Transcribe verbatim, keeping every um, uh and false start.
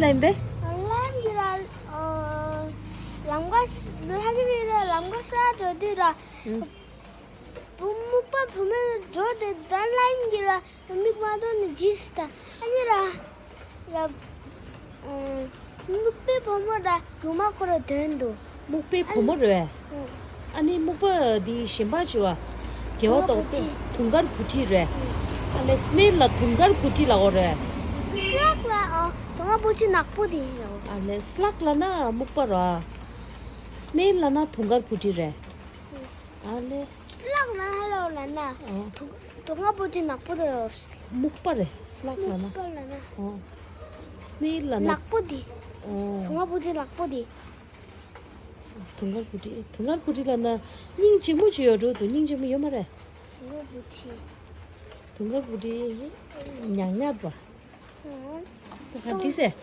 ལན་པས། ལམ་གྱི་ལ་ལམ་ཀ་ལྷ་གི་རི་ལ་ལམ་ཀ་ཤར་འགྲོ་དུས་ར། བུ་སྨུག་པ་བུ་མོ་འགྲོ་དེ་ད་ལམ་གྱི་ལ་མིག་མ་ཐོན་ནས་འཇིགས་སུ་ད། ཨ་ནི་ར་ལ་སྨུག་པའི་བུ་མོ་ར་རྒྱུ་མ་ཁོ་ར་དོན་དུ། སྨུག་པའི་བུ་མོ་རེད། ཨ་ནི་སྨུག་པ་འདི་གཞན་པ་ཅི་བ། རྒྱལ་བ་དོག་ཏེ་དུང་དཀར་བུ་ཁྲིད་རེད། ཨ་ལས་སྣེལ་ལ་དུང་དཀར་བུ་ཁྲིད་ལ་འོ་རེད། སླག་ལ་ཨ་དུང་དཀར་བུ་ཁྲིད་ནག་པོ་དེ་ཡིན་རོ། ཨ་ལས་སླག་ལ་ན་སྨུག་པ་རོ། སྣེལ་ལ་ན་དུང་དཀར་བུ་ཁྲིད་རེད། ཨ་ལས། སླག་ལ་ཧ་ལོ་ལ་ན་ཨོ། དུང་དུང་དཀར་བུ་ཁྲིད་ནག་པོ་དེ་རོ། སྨུག་པ་རེད། སླག་ལ་ན། སྨུག་པ་ལ་ན། ཨོ། སྣེལ་ལ་ན། ནག་པོ་དེ། ཨོ། དུང་དཀར་བུ་ཁྲིད་ནག་པོ་དེ། དུང་དཀར་བུ་ཁྲིད་དུང་དཀར་བུ་ཁྲིད་ལ་ན་སྙིང་རྗེ་མོ་ཅིག་ཡོད་འགྲོ་འདུག་སྙིང་རྗེ་མོ་ཡོད་མ་རེད། དུང་དཀར་བུ་ཁྲིད། དུང་དཀར་བུ་ཁྲིད་ཉག་ཉག་པ། ཨང་། དུང་དཀར་བུ་ཁྲིད་ཟེར།